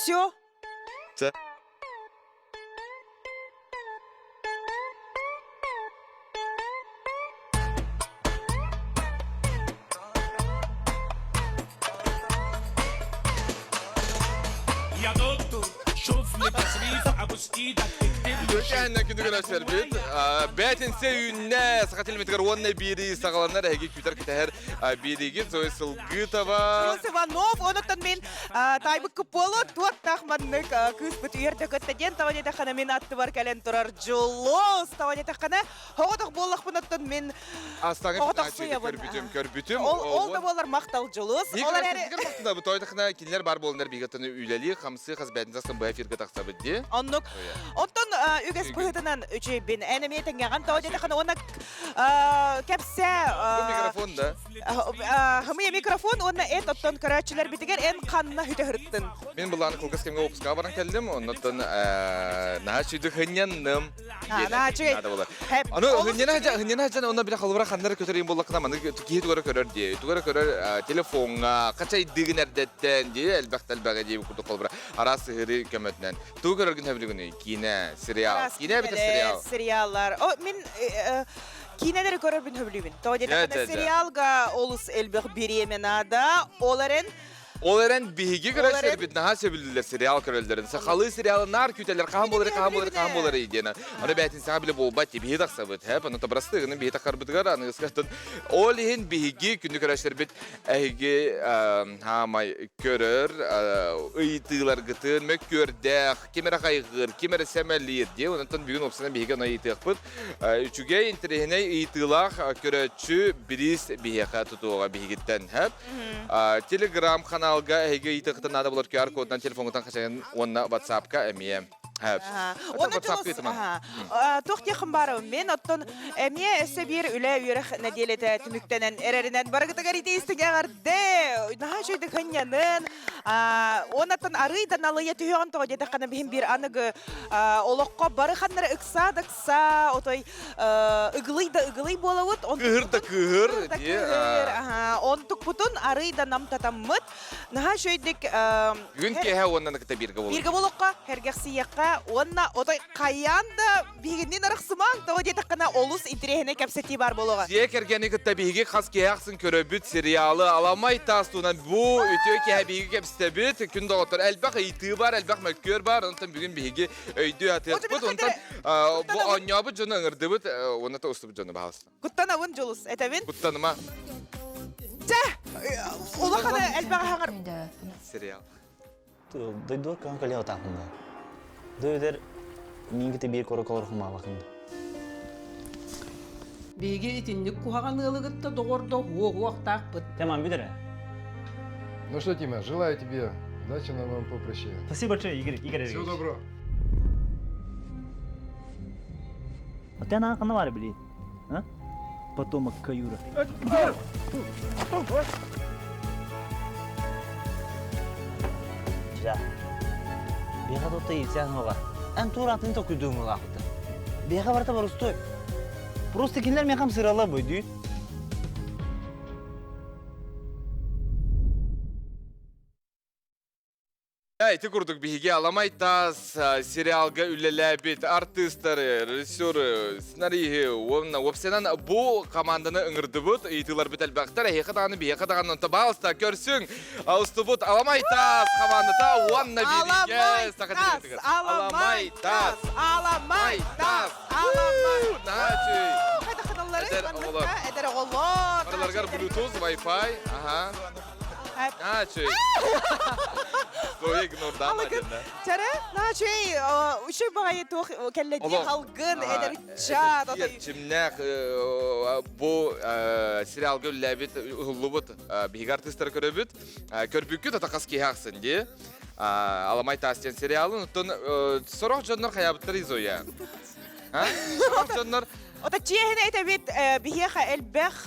Все. يا دكتور شوف لي تصريف ابوس ايدك اكتب لي Көкәһиннен күнү көрөсөрбүт. Бээтинсэ үүннэ саха телеметигэр уонна биири саҕаланар эһиги күтэр кэтэһэр бииригит Зоя Сылгытова. Рус Иванов, онуттан мин таайбыт кыппуолу туоттаах маннык кыыспыт үөрдэ көттө диэн тоҕо диэтэххинэ мин аттыбар кэлэн турар Дьулус тоҕо диэтэххинэ Оҕотох буоллахпын оттон мин Астаҥы оҕотохсуйабын. көрбүтүм, көрбүтүм. Ол, ол да буолар махтал Дьулус. Ол эрээри махтанабыт. Тойтахына кинилэр бар буоланнар биһиги үлэлии, хамсыы хас бээтинсэ сымбыһа эфиргэ тахсабыт дии. Оннук. Онтон үгэс быһыытынан үчүгэйбин. Эн эмиэ тэҥҥэҕин тоҕо диэтэххинэ уонна кэпсээ. Бу микрофон да. Хымыйа микрофон уонна эт оттон көрөөччүлэрбитигэр эн ханна хүтэ Мин былааны кылгас кэмҥэ выпускаҕа баран кэллим, оннуттан наһаа сүдү хынньанным. Наһаа үчүгэй. Аны хынньана хынньана сылдьан онно билэ холобура ханнары көтөр буоллаххына маны киһи тугара көрөр дии. Тугара көрөр телефоҥҥа, хачайдыгын эрдэттэн дии элбэх элбэҕи дии курдук холобура араас сыһыары көмөтүнэн. Тугу көрөргүн сөбүлүүгүнүй? Киинэ, сериал. Киинэ эбэтэр сериал? Сериаллар. О, мин киинэлэри көрөрбүн сөбүлүүбүн. Тоҕо диэтэххинэ сериалга олус элбэх бириэмэ наада. Ол эрэн Ол эрэн биһиги көрөөччүлэрбит наһаа сөбүлүүллэр сериал көрөллөрүн. Сахалыы сериалы наар күүтэллэр хаһан буолар, хаһан буолар, хаһан буолар диэн. Аны бээтинсэҕэ били буолбат дии биһи тахсабыт. Хэп, аны табырастыы гынан биһи тахарбытыгар аныгыскаттан ол иһин биһиги күндү көрөөччүлэрбит эһиги хаамай көрөр ыйытыыларгытын мөккүөрдээх, ким эрэ хайҕыыр, ким эрэ сэмэлиир дии. Онтон бүгүн уопсайынан биһиги ону ыйытыахпыт. Үчүгэй, интэриэһинэй ыйытыылаах көрөөччү бириис биһиэхэ тутуоҕа биһигиттэн. Хэп. Телеграм ханаалга эһиги ыйытыаххытын наада болар QR кодунан телефоҥҥутан хачайын уонна WhatsApp-ка эмиэ. Уонна Дьулус, туох диэххин баарабын мен оттон эмиэ өссө биир үлэ үөрэх нэдиэлэтэ түмүктэнэн эрэринэн барыгытыгар ити истиҥ эҕэрдэ наһаа үчүгэйдик хынньанын уоннаттан арыый да налыйа түһүөҕүн тоҕо диэтэххинэ биһим биир аныгы олоххо бары ханнары ыксаа да ыксаа отой ыгылый да ыгылый буолабыт. Кыыһыр да кыыһыр. Да кыыһыр. Онтукпутун арый да намтатаммыт. Наһаа үчүгэйдик Күн киэһэ уонна кытта бииргэ буолуохха. Бииргэ буолуохха, сэргэхсийиэххэ уонна отой хайаан да биһигинниин арахсымаҥ, тоҕо диэтэххинэ олус интэриэһинэй кэпсэтии баар буолуоҕа. Дьиэ кэргэни кытта биһиги хас киэһэ ахсын көрөбүт сериалы Аламай таас туһунан бу үтүө киэһэ биһиги кэпсэтэбит. Күн доҕоттор элбэх ыйытыы бар, элбэх мөккүөр бар. Онтон бүгүн биһиги өйдүү атыахпыт. Онтон бу оонньообут дьону ыҥырдыбыт, уонна да устубут дьону баһаалыста. Куттанабын Дьулус, этэбин. Куттаныма. Чэ, улахан элбэх аһаҥар. Сериал. Дойдуор көһөн кэлиэ отаахында. Дойдер мингити биир корок олорхумаабакында. Биһиги итинник куһаҕан ыалыгытта доҕордо уоҕуохтаахпыт. Темам бүдөрө. Ну что, Тима, желаю тебе удачи на новом поприще. Спасибо большое, Игорь Игоревич. Всего доброго. А ты на канаваре, блин. А? Потомок Каюра. Жа. Бега тотта илцян оға. Эн тууратын токуйдуңулаахыта. Бега барта барустой. Просто кинилер мехам сырала бойду. Ити курдук биһиги Аламай таас сериалга үлэлээбит артыыстары, режиссеры, сценариһы уонна уопсайынан бу команданы ыҥырдыбыт, ыйытыыларбыт элбэхтэр, эһиэхэ даҕаны, биһиэхэ даҕаны онто баалыста көрсүҥ устубут Аламай таас командата уонна биһиги Саха телевизорыгар. Аламай таас! Аламай таас! Аламай! Наачый! Хайдахыналлары Эдэр оҕолор. Эдэр оҕолор. Барыларыгар Bluetooth, Wi-Fi, аха. Наачый. Зоя игнордаама дэннэ. Чара, наачый, үчүгэй баҕайы туох кэллэ дии халгын, эдэр ыччат. Эрчимнээх бу сериалга үллээбит, уһуллубут биһиги артыыстары көрөбүт. Көрбүккүт ата хас киһи ахсын дии. Аламай таас диэн сериалын. Оттон сорох дьоннор хайаабыттар Зоя. Сорох дьоннор Ота чиэһинэ этэбит биһиэхэ элбэх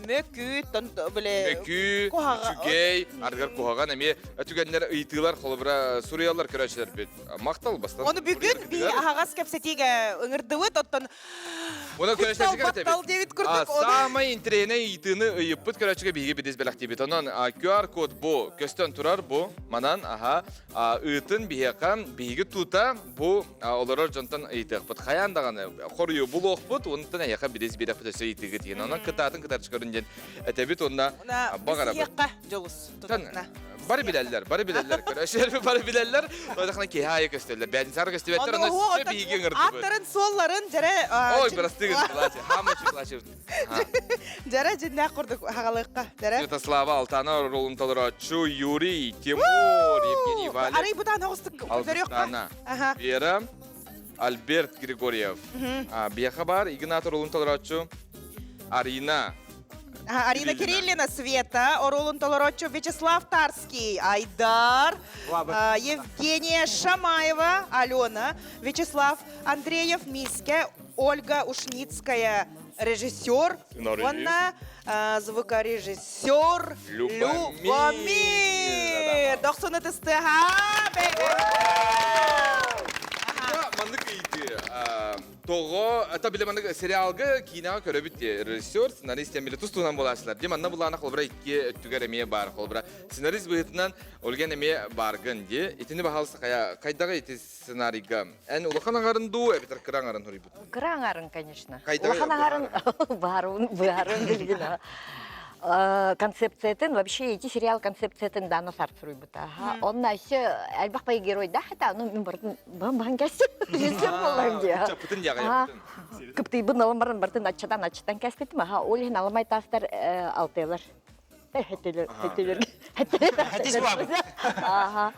мөкү бile мөкү, үчүгэй, ардыгар куһаҕан эмиэ түгэннэр ыйытыылар холобура суруйаллар көрөөччүлэрбит. Махтал бастан. Ону бүгүн би аһаҕас кэпсэтиигэ ыҥырдыбыт оттон. Оны көрөччүгэ Баттал диэбит курдук. Саамай интэриэһинэй ыйытыыны ыйыппыт көрөөччүгэ биһиги бидис бэлэхтиибит. Онон QR-код бу көстөн турар бу манан аха ыытын биһиэхэ биһиги тута бу олорор дьонтон ыйытыахпыт. Хайаан даҕаны хоруйу булуохпут, онтон эһиэхэ бидис биэрэхпит өссө ыйытыыгыт диэн. Онон кытаатын кытарчы көрүн диэн этэбит уонна баҕарабыт. Дьолус. Бары билэллэр, бары билэллэр. Көрөөччүлэр бары билэллэр. Одахна киһи аайы көстөллөр. Бээтинсары көстүбэттэр, онно сөп биһиги ыҥырдыбыт. Ааттарын, суолларын дьэрэ... Ой, бырастыы гын, Хамачы плачев. Дьэрэ дьиннээх курдук хагалыахха. Дьэрэ. Святослава Алтана ролун толорооччу Юрий, Тимур, Евгений Валев. Арый бутан оҕустук көрүөххэ. Вера, Альберт Григорьев. Биэхэ бар Игнат ролун толорооччу Арина, Арина Кириллина Света, оруолун толороччу Вячеслав Тарский, Айдар, Евгения Шамаева, Алена, Вячеслав Андреев, Миске, Ольга Ушницкая, режиссер, уонна звукорежиссер Любомир. Дохсуну тыстыха, Маннык ыйытыы. Тоҕо, это били маннык сериалга, киинэҕэ көрөбүт дии. Режиссер, сценарист диэн били тус-туһунан буолааччылар. Дии манна булаана холобура икки өттүгэр эмиэ баар. Холобура сценарист быһыытынан Ольган эмиэ бааргын дии. Итини баһаалыста хайа хайдаҕый ити сценарийга? Эн улахан аҥарын дуу, эбэтэр кыра аҥарын суруйбут? Кыра аҥарын, конечно. Хайдаҕый Улахан аҥарын баарын, быһарын билигин. Концепциятын, вообще эти сериал концепциятын Дана Сарт суруйбута. Онно еще элбэх бай геройдаах это, ну, мин бартын баһан кэстим. Режиссер буоллаҕым дии. Чаппытын диэҕэ. Кыптыйбын алан баран бартын аччатан аччатан кэспитим. Аха, ол иһин аламай таастар алтыалар. Хэтилер, хэтилер, хэтилер. Аха.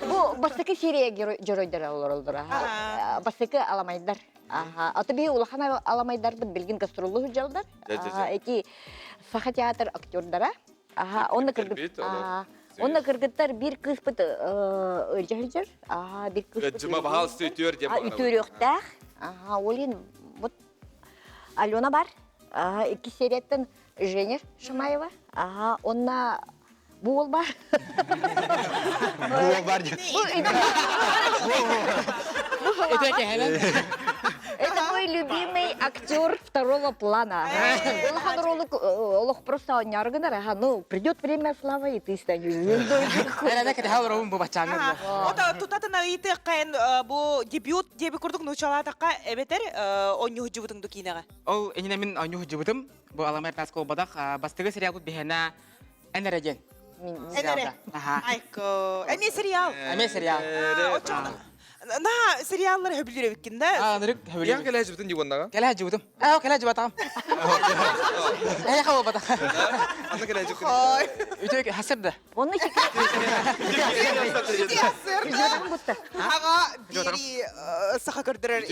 Бу бастакы серия геройдара олороллор. Бастакы аламайдар. Аха. Аты би улахан аламайдарбыт билгин гастроллу сылдьаллар. Эти Саха театр актердара. Аха, онно кыргыт. Онно кыргыттар бир кыыспыт ылдьа сылдьар. Аха, бир кыыспыт. Дьыма баһаалысты үтүөр диэн баҕарабын. Үтүөрүөхтээх. Аха, ол иһин вот Алена бар. Аха, икки серияттан Женя Шамаева. Аха, онна бу уол бар. Бу уол бар диэн. Это мой любимый актер второго плана. Улахан ролик олох просто оонньоору гынар. Аха, ну, придет время, Слава, и ты станешь звездой. Ото тутатына ыйытыахха бу дебют диэби курдук нуучалаатахха эбэтэр оонньуу сылдьыбытыҥ ду киинэҕэ? Ол иннинэ мин оонньуу сылдьыбытым. Бу Аламай Таска буолбатах. Бастакы сериалбыт биһиэнэ Эн эрэ диэн. Эн эрэ. Айко. Эмиэ сериал. Эмиэ сериал. На сериаллары хөбүлүүр эбиккин да? Аа, ынырык хөбүлүүр. Ян кэлэ сылдьыбытын дии уоннаҕа? Кэлэ сылдьыбытым. Аа, кэлэ сылдьыбатаҕым. Эйэ буолбатах. Анна кэлэ сылдьыбытын. Үтүө хасыр да. Онно Аға бири саха көрдөрөр.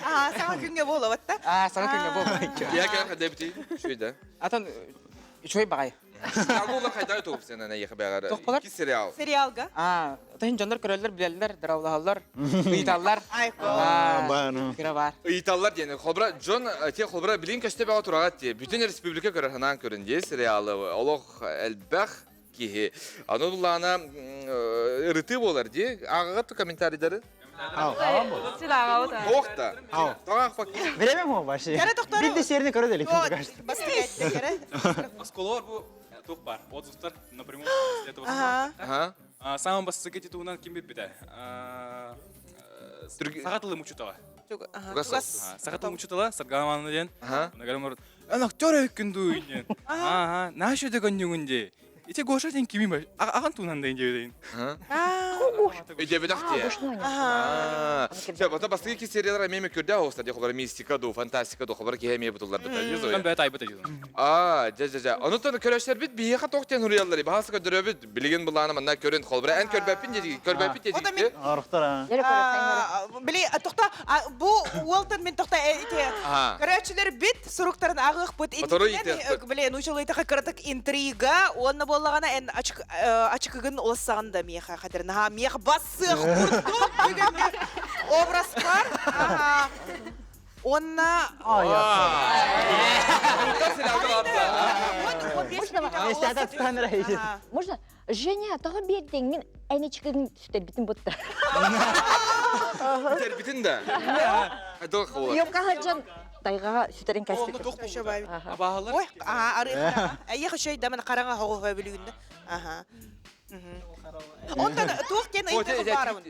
Аа, саха күҥҥэ буолабат да? Аа, саха күҥҥэ буолбат. Я кэлэ хадебити. Шуйда. Атын үчүгэй баҕайы. Сериал хайдах туупсенан эйиэхэ бэҕэр? Тохполар? Икки сериал. Сериалга? Аа, тыһын дьоннор көрөллөр, билэллэр, дыраулаһаллар, ыйыталлар. Кыра бар. Ыйыталлар диэн. Холбура дьон те холбура билин көстө бөҕө тураҕат дии. Бүтүн республика көрөр ханаан көрүн дии сериалы. Олох элбэх киһи. Аны буллаана ырытыы буолар дии. Ааҕаҕыт комментарийдары? Ох да. Время мо вообще. Бидде серини көрө делик пока что. Осколор бу тух бар. Отзывтар напрямую после этого. Ага. Самым бастакы титулунан ким билбитэ? Саха тылы мучутала. Саха тылы мучутала, Саргаламанна диэн. Нагарым Эн актер өккүн дуу диэн. Ага, наша дөгөннүгүн дии. Ити Гоша ден кимим ба? Ахан туунан ден диэбитин. Өйдөбүтэх дии. Все, потом бастакы ки сериялар эмиэ көрдө оҕустар дии холбара мистика ду, фантастика ду, холбара киһи эмиэ бутуллар быта. Мен бэт айбыт дии. Аа, дьэ дьэ дьэ. Онутан көрөштербит биһиэхэ туох диэн суруйаллар, баһаалыста көрдөрөбүт. Билигин былаана манна көрүн холбара эн көрбөппүн дии, көрбөппүт дии. Орохтор а. Били тохта бу уолтан мен тохта ити көрөөччүлэр бит суруктарын ааҕыахпыт иннинэн били нуучалыйтаха кыратык интрига уонна буоллаҕына эн ачыкыгын улассаҕын да миэхэ хатыр наһаа миэх бассыах курдук бүгүҥҥү образ бар уонна Можно? Женя, тоҕо биэрдиҥ мин эн ичикигин сүтэрбитим бутта. Бүтэрбитин да. Хайдах холар. Съемка сылдьан тайҕаҕа сүтэрин кэспит. Абаһалар. Ой, аа, арыйхара. Эйиэх үчүгэй да, мен хараҥа хоҕу бүлүүннэ. Аха. Онтон туох диэн ыйытыгы баарабын?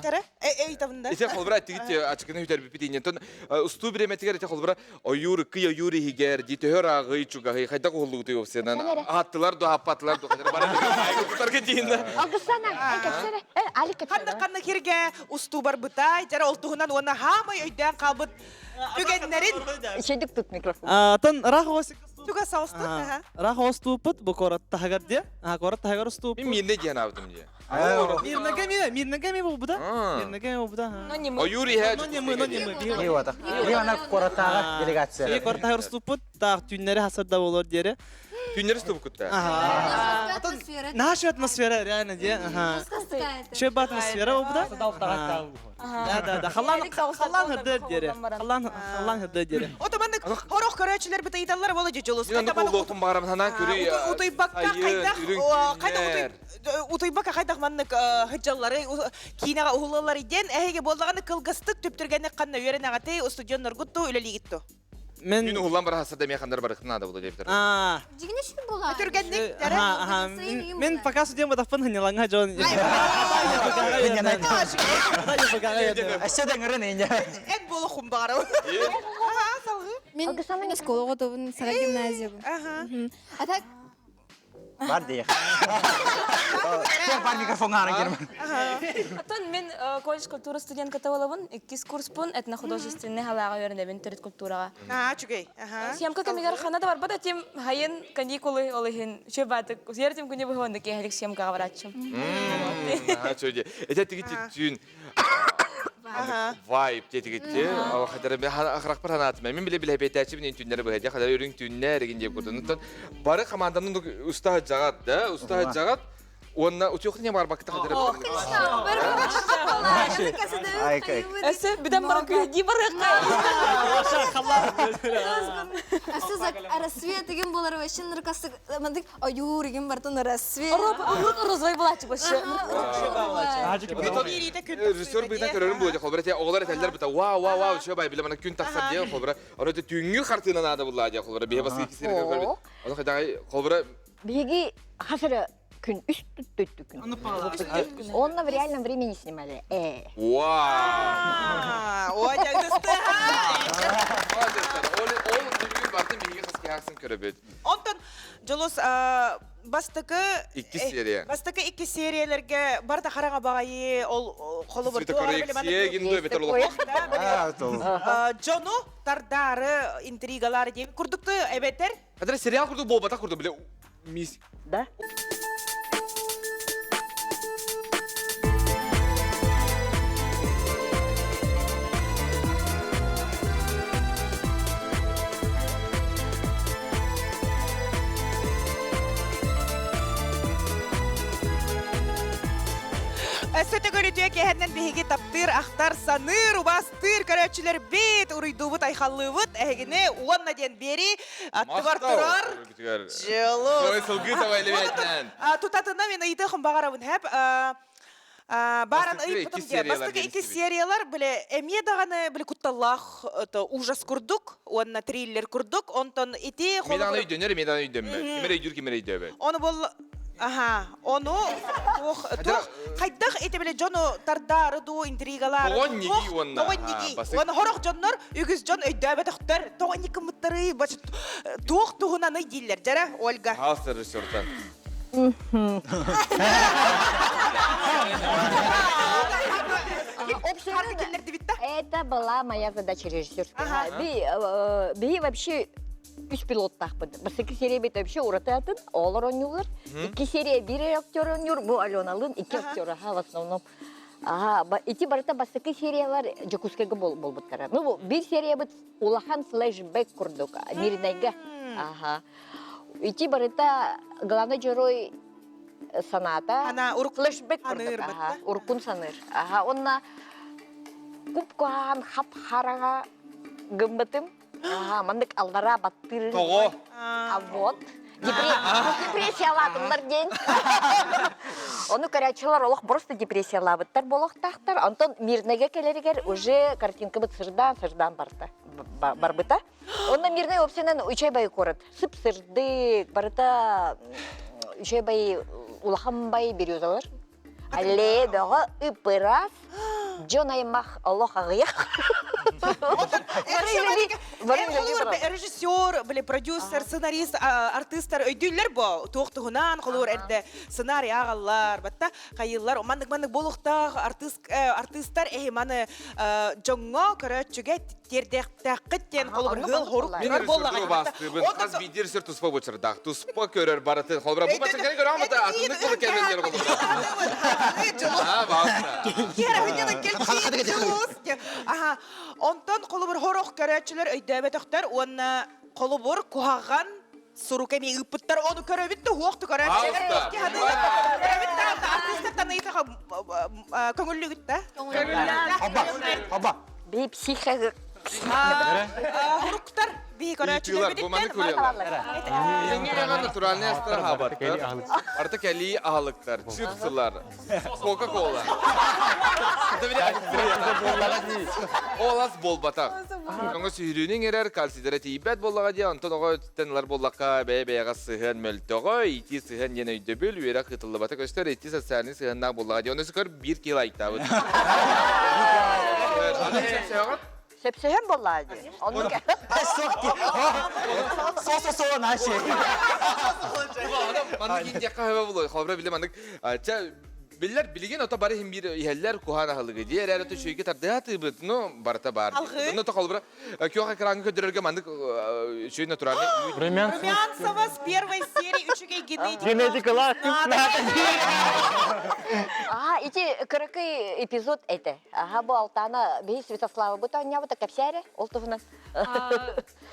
Тара, ыйытабын да. Ити холбура тигит ачыкыны үтэрбиппит инньэн устуу бириэмэтигэр ити холбура ойуур кый ойуур иһигэр ди төһөр ааҕый чугаһый хайдах уһуллугутуй опсиянан аһаттылар ду аһаппатылар ду бары тутарга диинна. Алгысана, эн кэпсэрэ. Э, Алик кэпсэрэ. Ханнык ханнык хиргэ устуу барбытай, дьара ол туһунан уонна хаамай өйдөөн хаалбыт түгэннэрин. Ичэйдик тут микрофон. Тон рах Туга соустут, аха. Рах устууппут бу куорат таһыгар диэ. А куорат таһыгар устууппут. Мин миирнэ диэн аабытым диэ. Мирнэгэ ми, мирнэгэ ми буолбута. Мирнэгэ ми буолбута. Ойуур иһэ. Но не мы, но не мы. Би ана куораттааҕа делегация. Би куорат таһыгар устууппут, таах түүннэри хасырда болор диэри. Түүннэри устубуккутта. Ага. Наша атмосфера реально диэ. Ага. Шөп атмосфера буолбута. Да, да, да. Халлан халлан хырдыр диэри. Халлан халлан хырдыр диэри. Ото маннык хорох көрөөчүлэр бит ыйталлар боло дьулус. Мен оннук буолуохпун баҕарабын санаан көрүй. Утуйбакка хайдах хайдах утуйбакка хайдах маннык хыджаллары киинэҕэ уһулаллар диэн эһиги буоллаҕына кылгастык түптүргэнник ханна үөрэнэҕитий устудьуонноргут ту үлэлиигит ту. Мен Күн уһуллан барахсар да механдар барыхтын наада була диэбитер. Аа. Дьигине шүн була. Түргэнник Аха, Мен пока судьям батаппын ханялаңа жон. Әссе дәңірін инде. Эн болу хумбары. Аха, салгы. Мен мен школаға тобын, сара гимназия. Аха. А так Бар дейік. Бар микрофонға арын кермін. Атын мен колледж культура студентка табалабын, иккис курспун этнохудожественный халаға үйренебин төрүт культураға. Аа, чүгей. Аха. Съемка кэмигэр хана да барбат этим, хайын каникулы ол иһин шөбатык. Ертим күнү быһуонда киэһэлик съемкаға баратчым. Аа, чөйде. Эте тиги түүн вайб тетигитти. Хатара мен ахракпар ханатым. Мен биле биле бетәчи мен түннәре быһа. Хатара өрүң түннәр деген деп көрдüm. Бары команданын уста жагат да, уста жагат. Онна утюхне бар бакта хатара. Әсі биден баран күйе барыққа. Асыз рассвет деген болар вообще ныркасы мындык аюр деген бартын рассвет. Розовый булачы башы. Режиссер быйтан көрөрүм бу холбара те оҕолор этэллэр бута вау вау вау шо бай биле мана күн тахсар диэн холбара аны түүҥҥү хартыына наада булла диэн холбара биһи бас кисири көрбүт оны хайдагай холбара Биһиги хасыры күн үс түттү күн. Онно в реальном времени снимали. Э. Вау! Ой, дьагдысты. Ол ол түбүгүн бартын биһиги хас киһаксын көрөбүт. Онтон Жолос бастакы Икки серия. Бастакы икки сериялерге барда хараҥа баҕайы ол холобур Цветокоррекция гиндо бетер олох. Жону тардары интригалары диэн курдукту эбетер. Хадара сериал курдук болбата курдук биле мисс. Да. Өссө төгүрүтүө киэһэннэн биһиги таптыыр, ахтар, саныыр, убастыыр көрөөччүлэр бит, уруйдуубут, айхаллыыбыт, эһигини уонна диэн биэри аттыгар турар Дьылус. Ой, сылгы табайлы Тутатына мен ыйытыахым баҕарабын хэп. Баран ыйыппытым диye. Бастакы икки сериялар биле эмиэ даҕаны биле кутталлаах ужас курдук, уонна триллер курдук. Онтон ити Медан өйдөнөр, медан өйдөнмө. Кимер өйдүр, кимер өйдөбөт. Оны бол Аха, ону туох туох хайдах ити биле дьону тардары ду интригалары. Тоҕон ниги уонна. Тоҕон ниги. Уонна хорох дьоннор үгүс дьон өйдөөбөтөхтөр. Тоҕон ники мыттары туох туһунаны дииллэр. Дьара Ольга. Хаалсар режиссертан. Это была моя задача режиссерская. Би, би вообще үс пилоттаахпыт. Бастакы серия бит вообще урататын, олор оонньуулар. Икки серия биир актер оонньуур, бу Аленалын икки актер, аха, в основном. Ага, ити барыта бастакы сериялар Дьокуускайга болбуттара. Ну, бу бир серия бит улахан флешбэк курдук, Мирнайга. Ага. Ити барыта главный герой саната. Ана урук флешбэк курдук, ага, уруккун саныыр. Ага, онна купкаан хап-хараҕа гыммытым. Ага, маннык аллара баттыр. Тоҕо? А вот. Депрессиялаатылар диэн. Ону көрөөччүлэр олох просто депрессиялаабыттар буолуохтаахтар. Онтон Мирнэйгэ кэлэригэр уже картинкабыт сырдаан-сырдаан барда. Барбыта. Онно Мирнэй опциянан үчэй бай куорат. Сып-сырдык, барыта үчэй бай улахан бай березалар. Аллея бөҕө ып-ыраас, дьон аймах олох аҕыйах. Режиссер, били продюсер, сценарист, артыыстар өйдүүллэр бо туох туһунан холуур эрдэ сценарий ааҕаллар, батта хайыыллар маннык-маннык буолуохтаах артыыс артыыстар эһи маны дьоҥҥо көрөөччүгэ тиэрдиэхтээххит диэн холобур ыал хорук Мин боллаҕа бастыыбын хас биирдии режиссер туспа буочардаах туспа көрөр барытын холобура бу бачча көрө алмата атыннык болу кэлбен холобура Аха онтон холобур хорох көрөөччүлэр өйдөөбөтөхтөр уонна холобур куһаҕан сурук эмиэ ыыппыттар ону көрөбүт да уохту көрөөччүлэр көрөбүт да артыыстартан ыйытаха көҥүллүгүт да Хаба. Би психо Хуруктар биһи көрөөччүлэр Бу маны Билиҥҥи натуральный астар аһаабаттар. Арта кэлии аһылыктар, чипсылар, Кока-кола. Ол ас буолбатах. Оҥо сүһүрүүнү иҥэрэр, кальцийдара тиийбэт буоллаҕа дии, онтон оҕо өттүттэн ылар буоллахха, бэйэ-бэйэҕэ сыһыан мөлтөҕө, итии сыһыан диэн өйдөбүл, үөрэх ыытыллыбата көстөр, итии социальнай сыһыаннаах буоллаҕа дии. Ону көр биир киһи лайктаабыт. Сөпсөһөн буоллаа дии. Оннук. Со-со-со наши. Маннык индиэххэ хөбө булуй. Холобура били маннык чэ биллэр билигин ото бары иһин биир иһэллэр куһаан аһылыгы дии эрээри ото үчүгэйгэ тардыһа атыыбыт ну барыта баар. Онно то холобура күөх экраҥҥа көрдөрөргө маннык үчүгэй натуральный Румянцева с первой серии үчүгэй генетика. Генетикалаах Аха, ити кыракый эпизод этэ. Аха, бу Алтана биһи Святослава оонньообута кэпсээри, ол туһунан.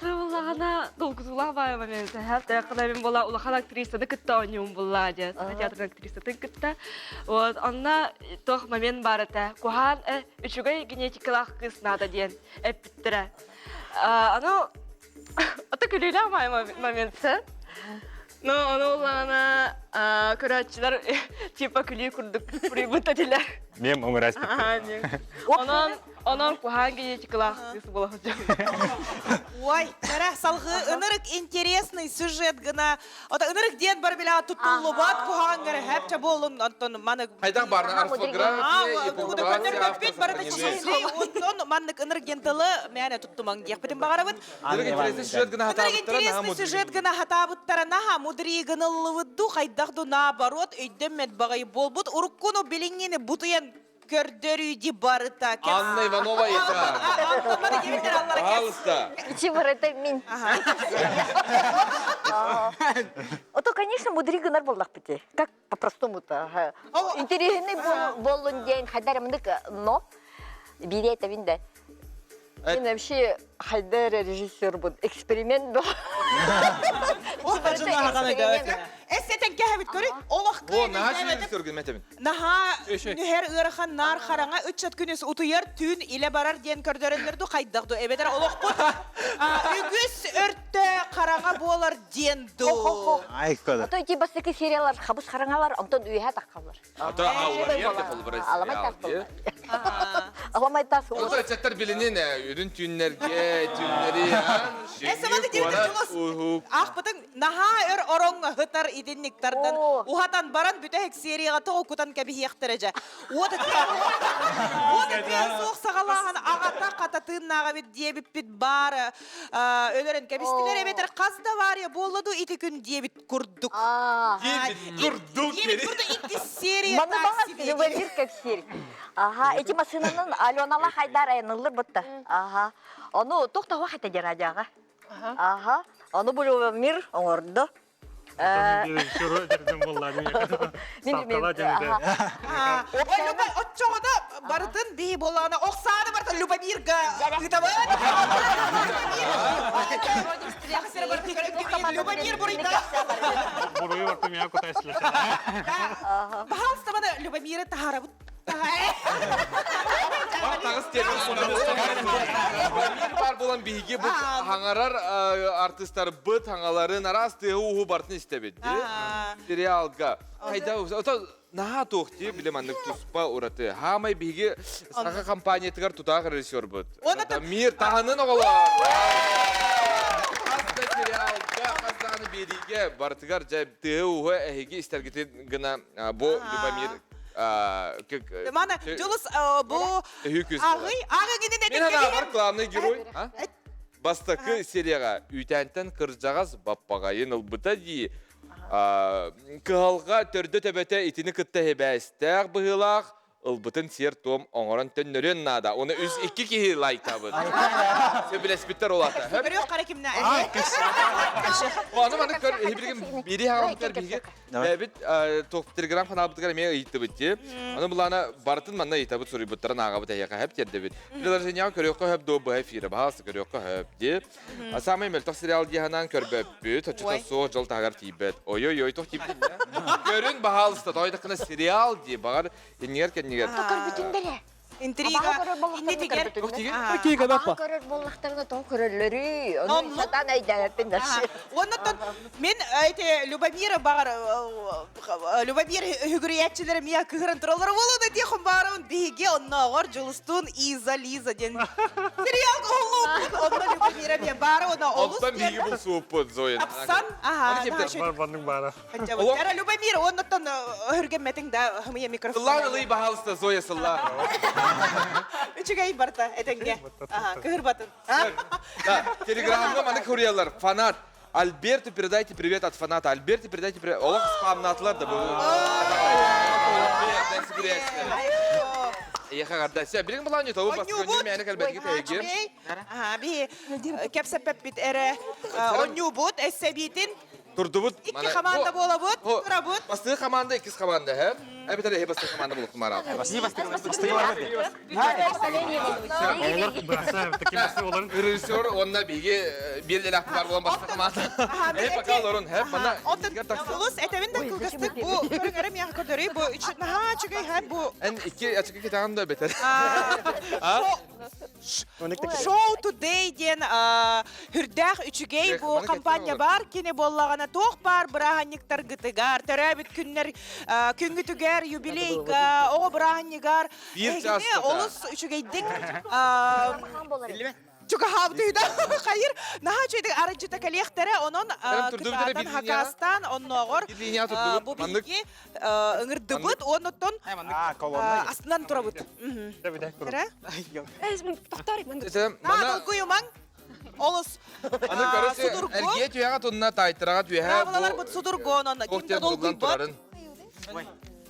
Сыллаҕына долгутуулаах баайы момент Тэххэ була улахан актрисаны кытта оонньуум булла дьэ Саха театрын актрисатын кытта. Вот онно туох момент баар этэ. Куһаан үчүгэй генетикалаах кыыс наада диэн эппиттэрэ. Аны ото күлүүлээх момент Но ону улаана көрөөччүлэр типа күлүү курдук пуруйбут этилэр. Мем оҥорас. Онон онон куһаан генетикалаах кыыс буола сылдьар. Ой, кара салгыы ынырык интересный сюжет гына. Ото ынырык диэн бар билэ туттуллубат куһаан гара хэпчэ буолун онтон маны Хайдах барна орфография, ипография, барыта чиһили онтон маннык ынырык диэн тылы мээнэ туттумаҥ диэхпитин баҕарабыт. Ынырык интересный сюжет гына хатаабыттара наһаа интересный сюжет гына хатаабыттара наһаа мудрии гыныллыбыт ду хайдах ду наоборот өйдөммөт баҕайы буолбут уруккуну билиҥҥини бутуйан көрдөрүү барыта. Анна Иванова это. Пожалуйста. Ити барыта мин. Ото, конечно, мудри гынар буоллахпыт. Как по-простому-то. Интересный боллун диэн хайдар мындык, но биире этэбин да. Мен вообще хайдар режиссер бун эксперимент бу. Эсетен кэһэбит көрү олох О, наһаа режиссер гын Наһаа нүһэр ыарахан наар хараҥа ыччат күнүс утуйар түүн илэ барар диэн көрдөрөллөр ду хайдах ду эбэтэр олохпут үгүс өртө хараҥа буолар диэн ду. А то ити бастакы сериялар хабыс хараҥалар, онтон үөһэ таххаллар. А то Аламай тас Аламай тас. Ото ыччаттар билинин үрүн түүннэргэ, түүннэри, Аахпытыҥ наһаа өр ороҥҥо һытар итинниктардан уһатан баран бүтэһик серияҕа тоҕо кутан кэбиһиэхтэрэ дьэ. Уот суох саҕалааһын аҕата хата тыыннааҕа эбит диэбиппит баар өлөрөн кэбистилэр эбэтэр хас да авария буолла дуу ити күн диэбит курдук. Диэбит курдук. Диэбит курдук иккис серия Маны баҕас Любомир кэпсиир. Аха, ити массыынанан Аленала Хайдар айаныллар бытта. Аха. Ону туох да хуах этэ радиоҕа. Аха. Ону бу Любомир оҥордо. Оччоҕуна барытын биһи буоллаҕына охсааны барытын Любомирга ыытабыт. Любомир буруйда. Буруйу бартым я кутай Пожалуйста, маны Любомира таһаарабыт. Бар таҕыс диэн Бамир бар буолан биһиги бу хаҥарар артыыстарбыт хаҥаларын араас тыаһы-ууһу барытын истэбит дии. Сериалга. Хайда ото наһаа туох дии били маннык туспа ураты. Хаамай биһиги саха компаниятыгар тутаах режиссербут. Мир таһынын оҕолор. Хас да сериалга, хас даҕаны биэриигэ барытыгар дьэ тыаһы-ууһу эһиги истэргитин гына бу Любомир Мана Дьулус бу аҕый ааҕыгынын Мин анаабар главный герой. Бастакы серияҕа үүтээнтэн кырдьаҕас баппаҕайын ылбыта дии. Кыһалҕа төрдө-төбөтө итини кытта эбээстээх быһыылаах ылбытын сиэр-туом оҥорон төннөрүөн наада. Уну үс икки киһи лайктаабыт. Сөбүлэспиттэр ол ата. Көрүөх хара кимнэ. Аны маны көр, билигин бири харамтар биһиги Бэбит телеграм ханаабытыгар эмиэ ыйыттыбыт дии. Аны булаана барытын манна ыйытабыт суруйбуттарын ааҕабыт эһиэхэ хөп тиэрдэбит. Приложениеҕа көрүөххэ хөп дуо быһа эфирэ баһаалыста көрүөххэ хөп дии. Самый мөлтөх сериал дии санаан көрбөппүт. Оччото суох дьол таһыгар тиийбэт. Ой-ой-ой туох тиийбит Көрүн баһаалыста тоойдоххуна сериал дии баҕар иннигэр кэннигэр. Көрбүтүн бэрэ. Интрига иннитигэр Абаһы көрөр буоллахтарына тоҕо көрөллөрүй? Ону сатаан өйдөөбөппүн да. Оннуттан мен эти Любомира баҕар Любомир үгүрүйээччилэрэ мия кыһыран тураллара буолуо диэххин баарабын биһиги оннооҕор Дьулустуун Иза Лиза диэн сериал уһуллууппут онно Любомира мия баара она олус Оттон биһиги булсууппут Зоя. Тапсан аха Баннык баара. Ара Любомир, оннуттан өһүргэммэтиҥ да хымыйа микрофон. Сыллаан ылый баһаалыста Зоя сыллаа. Үчүгэй барта этэҥҥэ. Кыһырбатын. Телеграмҥа маны курьерлар фанат. Альберту передайте привет от фаната. Альберту передайте привет. Олох спамнаатылар да бу. Эйэхэ гардася. Билин булаан тобу баскы мэне кэлбэтиги тэйги. Аха, би кепсеппеппит эре онньуубут эссэбиитин Турдубут. Икки команда буолабыт, турабыт. Бастыы команда, иккис команда, һэ? Эбэтэр эһи бастыы команда булуктумара. Режиссер онна биги бир элек бар болан басты команда. Э пока олорун, һэ? Мана Оттон улус этебин да кылгастык бу көрүҥөрүм яха көрдөрүй бу үч наһаа үчүгэй һэ бу Эн икки ачыкы кетаган да бетер. Show Today диэн үрдээх үчүгэй бу компания бар кини буоллаҕына туох баар бырааһынньыктаргытыгар төрөөбүт күннэр күҥҥүтүгэр юбилейга оҕо бырааһынньыгар эһигини олус үчүгэйдик чугаһаабытыыда хайыр наһаа үчүгэйдик арыдьыта кэлиэхтэрэ онон кытаатан хакаастаан оннооҕор бу биһиги ыҥырдыбыт уоннуттан астынан турабыт Долгуйумаҥ олус Аны көрөсү эргиэ түһэҕэ тунна таайтыраҕа түһэ Правилаларбыт судургу онон ким да долгуйбат.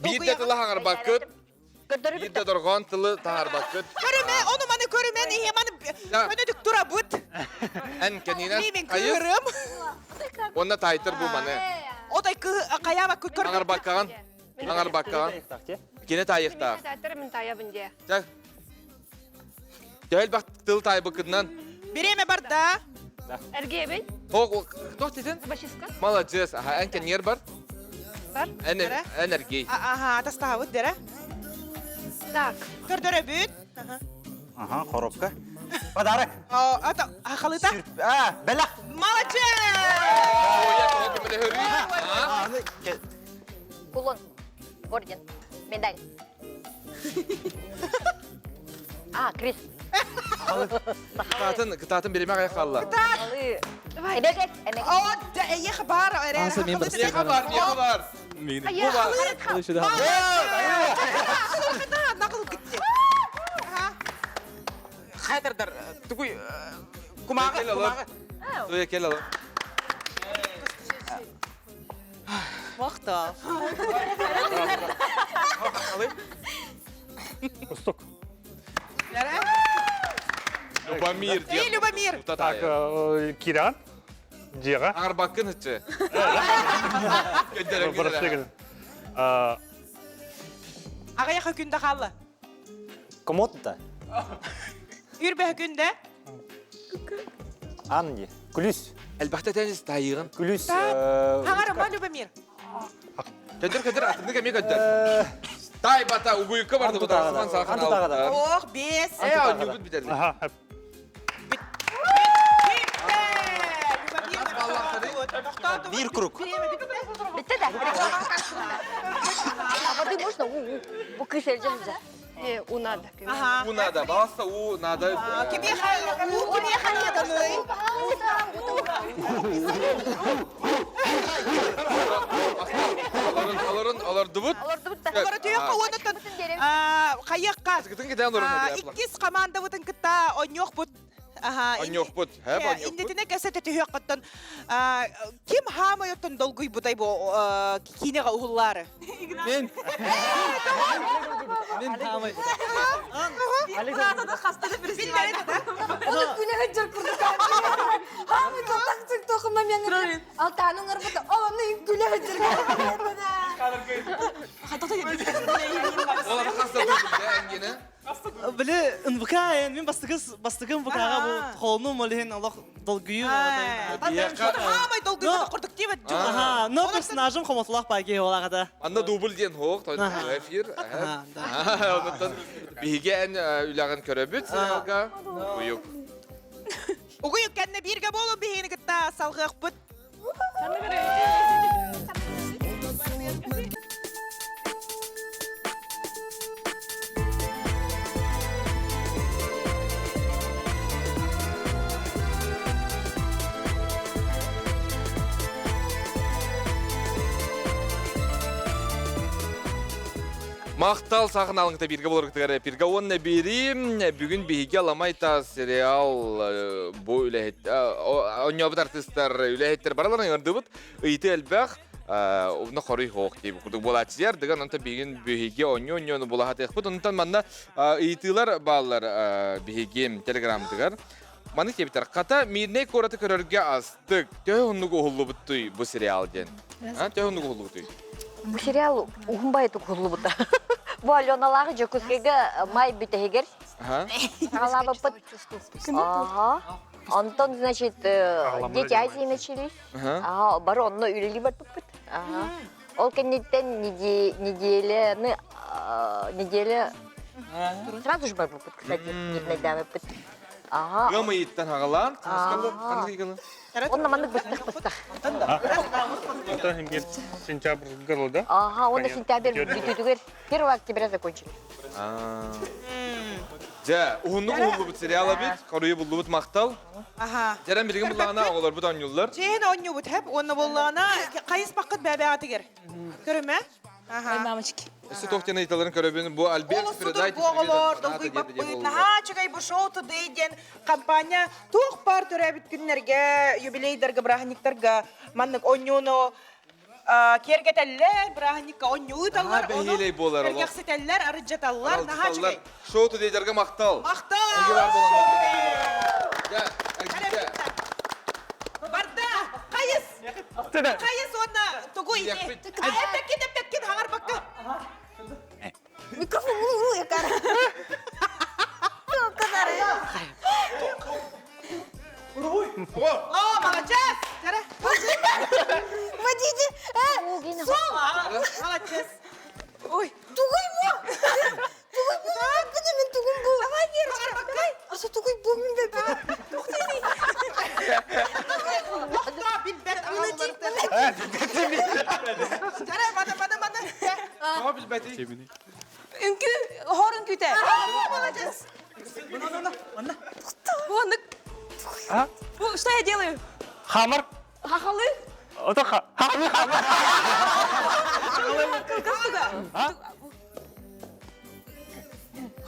Биир да тылы хаҥарбаккыт. Биир да дорҕоон тылы таһаарбаккыт. Көрүмэ, ону маны көрүмэн, иһэ маны көнөдүк турабыт. Эн кэнинэн Мин кыырым. Уонна таайтыр бу маны. Отой хайаабаккыт көрбөт. Хаҥарбаккаҕын. Хаҥарбаккаҕын. Кини таайыахтаах. Таайтар мин таайабын дии. Чэ. Төһө элбэх тыл таайбыккытынан. Бириэмэ барда. Эргиэбин. Туох дитин? Зубочистка. Маладьыас. Аха, эн кэннигэр бар. Бар. Эн эн эргий. Аха, тастаабыт дэрэ. Так. Көрдөрөбүт. Аха, коробка. Подарок. Ата, халыта. А, бэлэх. Молодец! Кулон. Орден. Медаль. А, Крис. Кытаатын, кытаатын биримэ аҕай хаалла. Эмэгэт, эмэгэт. О, да, эйиэхэ баар, эрэ. Миэхэ баар, миэхэ баар. Хайдардар, тугуй, кумааҕы, кумааҕы. Туя кел алып. Махтал. Устук. Любомир. Эй, Любомир. Так, Киран. Дьиэҕэ. Арбаккын ыччы. Аҕыйах күндэ хаалла. Комод да. Үрбэһ күндэ. Ан Күлүс. Элбэхтэ теннис тайыгын. Күлүс. Хаҥарыма Любомир. Көдөр көдөр атыннык эмиэ көдөр. Тай бата угуйукка барды бутарсыман сахан алды. Ох, бес. Э, онньугут бүтерлик. Бир круг. Битте да. А воды можно? У, у, кыс элжемзе. Не, у надо. У надо, баласта у надо. У кимиэхэ наданый? Аларын, алардыбыт. Олордубут да. Олору түйөккө уонуттан хайыакка. Кытын кетен олорун. Иккис командабытын кытта онньуохпут. Онньуохпут. Хэп онньуохпут. Иннитине кэсэ төтүһүөккөттөн ким хаамайоттон долгуйбутай бу киинеге уһуллаары? Мен. Мен хаамай. Оны күнәһе жыр курдук. Хамы тактык токума мен. Алтанын ырбыта. Оны күнәһе жыр. Олар хаста әнгені. Биле НВК мен бастыгыз бастыгым ВКга бу холну молehen Аллах долгую. Хаамай долгуйбута курдук диэбит. Ага, но персонажым хомотлах байге олагада. Анна дубль диэн хоох, той эфир. Онтон биһиги эн үлэҕин көрөбүт сериалга. Уйук. Угуйук кэннэ бииргэ буолун биһигини кытта салгыахпыт. Мақтал сағын алыңты бирге болыр пирге онна бери бүгүн биһиги аламайта сериал бу үлэһит онньобут артистар үлэһиттер бараларын ырдыбыт ыйты элбэх уна хорой хоох дип курдук буолааччылар дыган онта бигин биһиги онньо онньону булаһатыахпыт онтон манна ыйытыылар бааллар биһиги телеграмтыгар маны кебитер хата мирнэй куораты көрөргө астык төһө оннук уһуллубуттуй бу сериал диэн төһө оннук уһуллубутуй Бу сериал уһунбай тухуллубута. Бу Аленалағы Жокускайга май бүтәһигер. Сагалабыппыт. Ага. Антон, значит, Дети Азии начались. Ага, бары онно үлели барбыппыт. Ага. Ол кэнниттэн неделяны неделя сразу же барбыппыт, кстати, мирнайдаабыппыт. Ага. Гамы иттен хагалаан, Онно маннык быстах-быстах. Это сентябрь году, да? Ага, он сентябрь бүтүтүгер 1 октября закончили. Жа, уһуннук уһуллубут сериал бит, коруйу буллубут мактал. Аха. Жаран бирген буллагана оголор бут онюллар. Чейин онньубут хэп, онна боллаана кайыс бакыт бәбәгә Көрөмө? Аха. Мамочки. Өссө тохтен ыйталарын көрөбүн бу Альберт передайте Оголор, долгуйбаппыт, наһаа чугай бу шоу today диэн компания туох бар төрөбүт күннэргэ, юбилейдарга, бырааһынньыктарга маннык онньууну киэргэтэллэр, бырааһынньыкка онньуу ыыталлар, бэһиэлэй буолар олох. Эргэхситэллэр, арыдьаталлар, наһаа чугай. Шоу today-дарга мактал. Мактал! Эги бар болан. Я, әгите. Барда, кайыс! Кайыс онна тугуй. Эппеккин, эппеккин, хаңар бакка. Микрофон улу якар. О, молодец! Жара. Водите! Сол! Молодец. Ой, тугуй бу! Тугуй бу! Күнү мен тугум бу. Давай, Вера, хаңар баккай. Аса тугуй бу мен бе. Тохто, билбет, Жара, мана, мана, мана. Ама билбети. Үҥкүү, хорун күтэ. Молодец. Бу А? Бу, что я делаю? Хамар. Хахалы? Это хамар, хамар.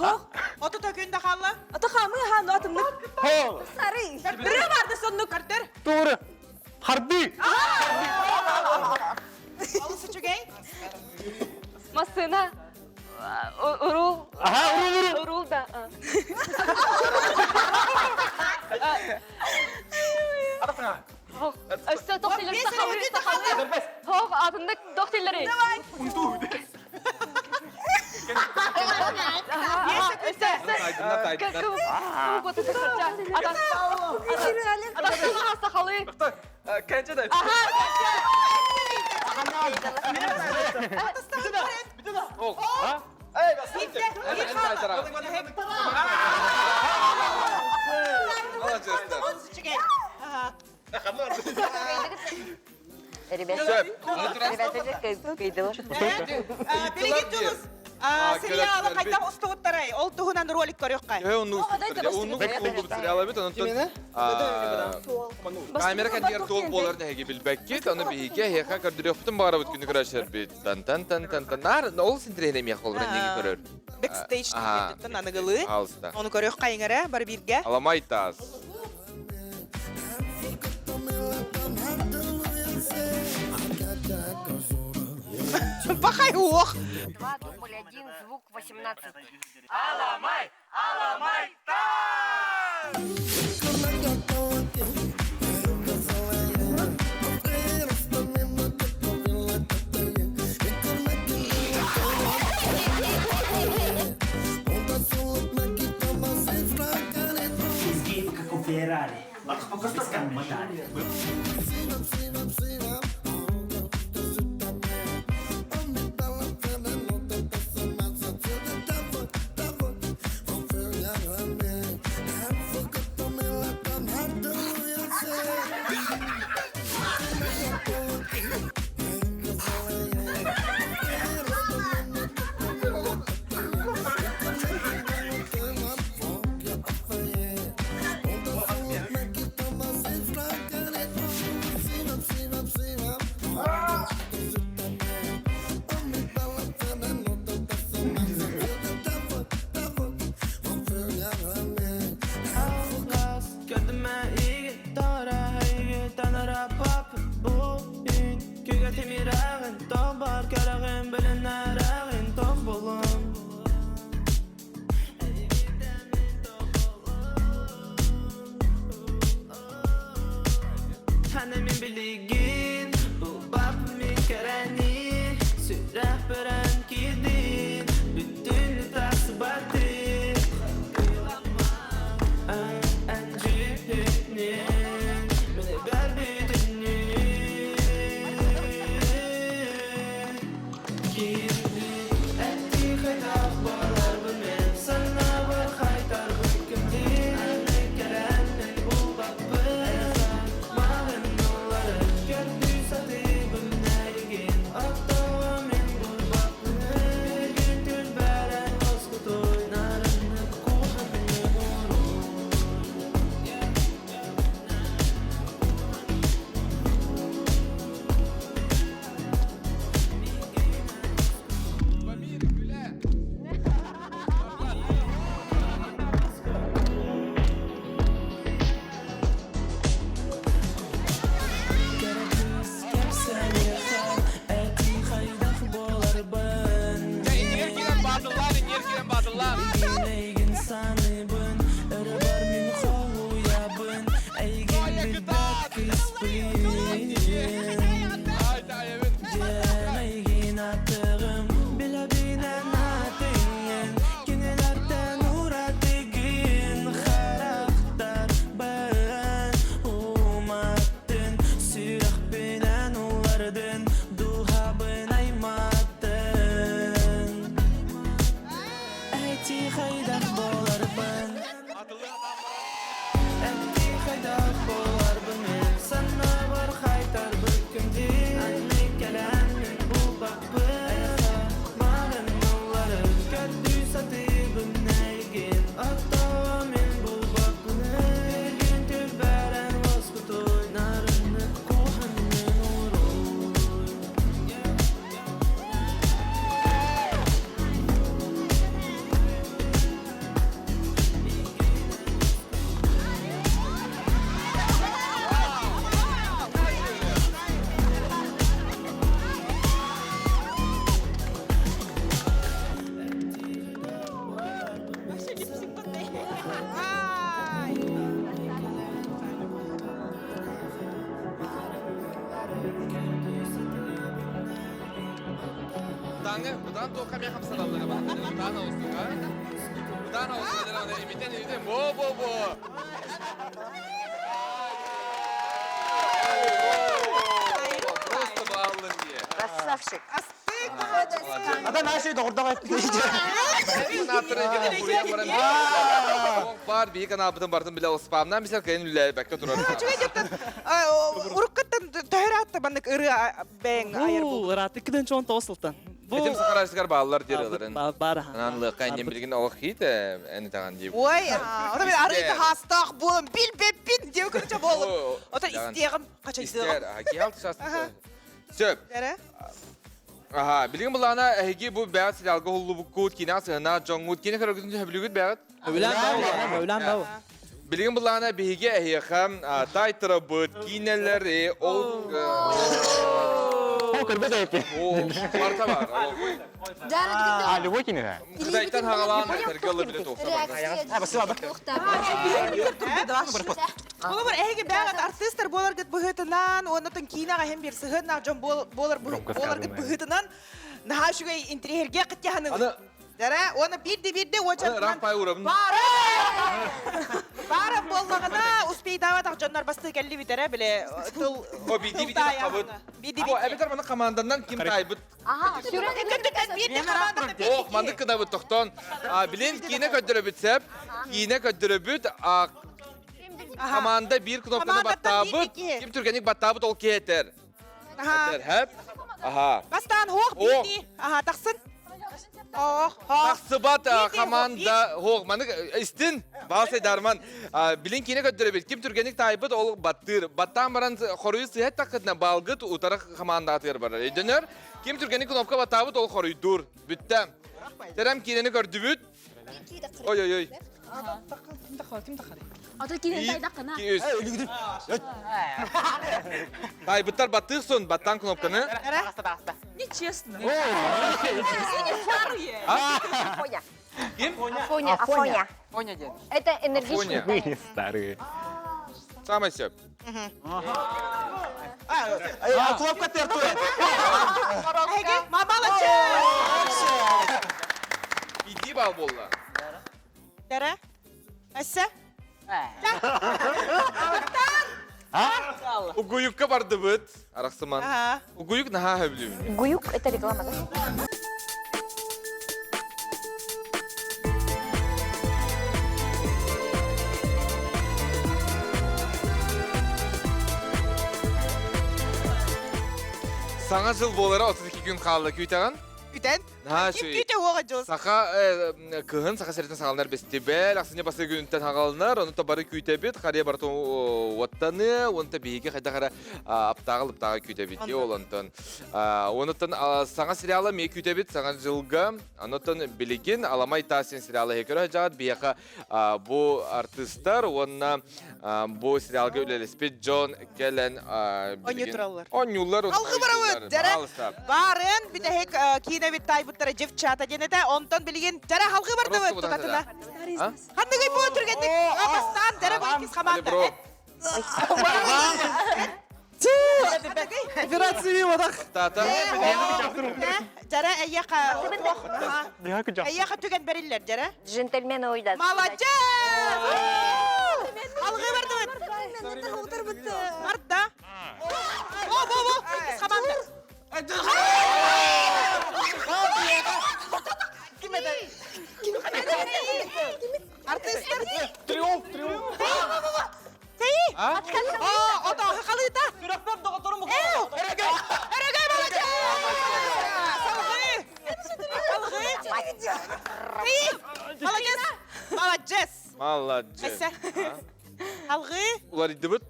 А? Ото төкүндө халла. Ата хамы ха, ну атымнык. Хо. Сары. Бирэ барды соннук. Картер. Тура. Харби. Алысы чугай. Масына. Урул. Ага, урул, урул. Урул, да. Өссө тохтилер сахалы, сахалы. Хох, атымнык тохтилери. Давай. Сахалы. Кэнче да. Эй, Ребята, ребята, Билигин Дьулус сериалы хайдах устубуттарай? Ол туһунан ролик көрүөххэ. Оннук сериал эбит, онтон камера кэннигэр туох буоларын эһиги билбэккит, ону биһиги эһиэхэ көрдөрүөхпүтүн баҕарабыт күнү көрөөччүлэрбит. Тан тан тан тан тан нар ол синтириэһинэ миэхэ холбуран диэки көрөр. Бэкстейдж аныгылыы. Ону көрүөх хайыҥара бары бииргэ. Аламай таас. Пахай уох. 2 дубль 1, звук 18. Аламай! Аламай таас! Таҥы, быдан туохха эмиэ хамсаналлара баар. Быдан оҕустуга. Быдан оҕустуга имитен имитен бо-бо-бо. Просто бааллын дии. Красавчик. Ата наши доҕордоох Бар биһи каналбытын бартын билэ спамнан бисер кыйын үллээбэккэ турар. Үчүгэй дьоттон уруккаттан төһөр аатта маннык ырыа бэйэҥ айар Бу ыраатык киден чон тоҕус сылтан. Бу Этим сахарарсыгар бааллар диир ыларын. Бар Анан лыакка иннин билигин олох хит эн итаҕан диир. Ой, ото мен арыйда хаастаах буолан билбеппин диэ көрчө буолум. Ото истиэҕим, хачайдыаҕым. Истиэр, киһи алты Сөп. Аха, билигин былаана эһиги бу бэҕэт сериалга уһуллубуккут, киинэҕэ сыһыаннаах дьоҥҥут, киинэ көрөргүтүн сөбүлүүгүт бэҕэт? Өбүлээн бау, өбүлээн бау. Билигин былаана биһиги эһиэхэ тайтарабыт, киинэлэри, ол... Ол көрбөт эпи. Барта бар. А, любой кине. Кытайтан хагалаан этэргэ ылы биле туохта бар. Болобор эһиги бэҕэт артыыстар буоларгыт быһыытынан, уоннатын киинэҕэ иһин биир сыһыаннаах дьон буолар буоларгыт быһыытынан наһаа үчүгэй интириэһиргэ кыттыһаныгыт. Дара, уонна биирде-биирде уочаратынан баара! Баара буоллаҕына, успейдаабатах дьоннор бастыы кэллибит эрэ, биле тыл О, биди биди хабыт. О, эбэтэр маны команданан ким таайбыт Ох, маннык гынабыт тохтоон. Билин киинэ көрдөрөбүт сеп. Киинэ көрдөрөбүт. Команда биир кнопканы баттаабыт. Ким түргэнник баттаабыт ол киһи этэр. Этэр, хэп. Аха. Бастаан хоох биирдии. Аха, тахсын. Ох, Тахсыбат команда хоох. Маннык истин. Баасай Дарман. Билин киинэ көрдөрөбүт. Ким түргэнник таайбыт ол баттыыр. Баттаан баран хоруйу сыһат таккытына балгыт утары команда атыгар барар. Өйдөнөр. Ким түргэнник кнопка баттаабыт ол хоруйдуур. Бүттэ. Тэрэм киинэни көрдүбүт. Ой-ой-ой. Ото киинэн тайдаққына. Тайбыттар баттыырсун, баттаан кнопканы. Нечестно. Ким? Афоня. Афоня. Афоня дед. Это энергичный. Афоня. Мы старые. Самый сөп. Кнопка тертует. Иди бал болла. Дара? Әссе? Угуюкка бардыбыт. Арахсыман. Угуюк наха хөблүбүн. Гуюк это реклама, да? Саҥа жыл буолара 32 күн хаалла күүтэҕин? Күтэн? Наһаа Ким үчүгэй. күүтэ уоҕа дьыл? Саха кыһын Саха сиритин саҕаланар бэстибээл ахсынньы бастакы күнүттэн хаҕаланар, ону бары күүтэбит, харыйа барыта уоттаныа, уонна биһиги хайдах эрэ аптааҕы-лыптааҕы күүтэбит дии ол онтон. Онуттан саҥа сериалы эмиэ күүтэбит саҥа дьылга. Онуттан билигин Аламай Таас диэн сериалы көрө сылдьаҕыт. Биһиэхэ бу артыыстар уонна бу сериалга үлэлэспит дьон кэлэн Онньуу тураллар. Онньууллар. Алгы барабыт, дьэрэ. Баарын бүтэһик киинэбит таайбыттара дьевчата диэн этэ. Онтон билигин дьэрэ халгы бардыбыт тутатына. Ханныгый бу түргэнник бастаан дьэрэ бу иккис хамаанда. Операция мимо Тата. Дьэрэ эйиэхэ эйиэхэ түгэн бэриллэр дьэрэ. Джентльмен ойда. Молодец! Алгы бардыбыт. Барда. О, бо, бо, иккис хамаанда. Артистер. Триумф, триумф. Тей! О, ото халыта. Сүрэхпэр доҕотторум Өрөгөй! Өрөгөй молодец! Салгыы! Салгыы! Тей! Молодец! Молодец! Молодец. Эссе. Алгыы! Уларыйдыбыт.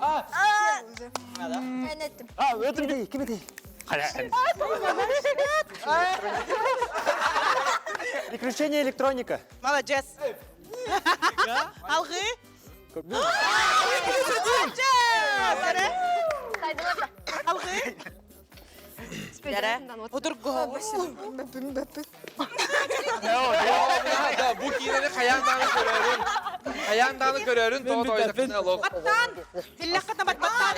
А, өтүм ким этэй? Приключения электроника. Молодец! Алгыы! Молодец! Алгыы! Удургу. Да, бу киинэни хайаан даҕаны көрөрүн. Хайаан даҕаны көрөрүн тоҕо тоойдохтуна лох. Баттаан! Тиллэххэ бат баттаан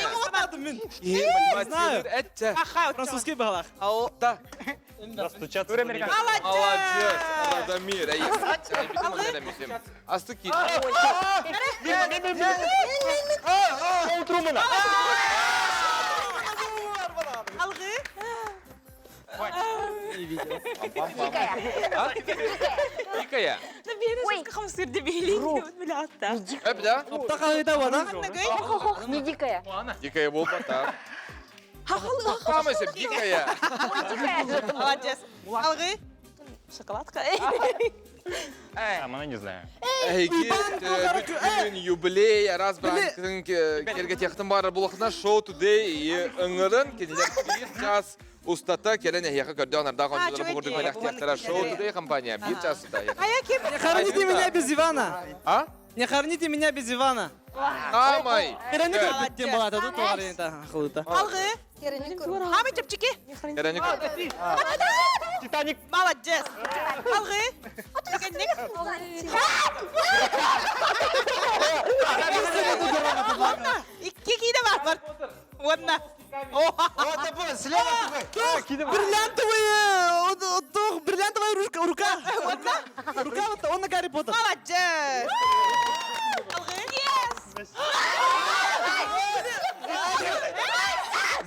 Мин. Киһи Знаю. Этче. Французский балах. Та. Достучаться. Молодец! Молодец. Радомир. Эй, Асты ки. Алгы. Не видел. Дикая. Ой, Эп, да? Не дикая. Дикая болбата. Хамайся, дикая. Молодец. Алгы. Шоколадка. А, не знаю. Эйги, бүтүн юбилей, раз бранкын келге техтин бары булахына шоу today и ыңырын кенелер бир час устата келен эхе көрдө анарда конжулар бу курдук мәләк шоу today компания бир час уста. А я кем? Не хороните меня без Ивана. А? Не хороните меня без Ивана. Амай. Керени көрбүттен балата ду туарында хылыта. Алгы. Хамы чепчики. Керени Титаник. Молодец. Алгы. Дегенник. Икки кийде бар бар. Уонна. Бриллиантовая, бриллиантовая рука. Рука. Рука вот он на Гарри Поттер. Молодец. Алгы.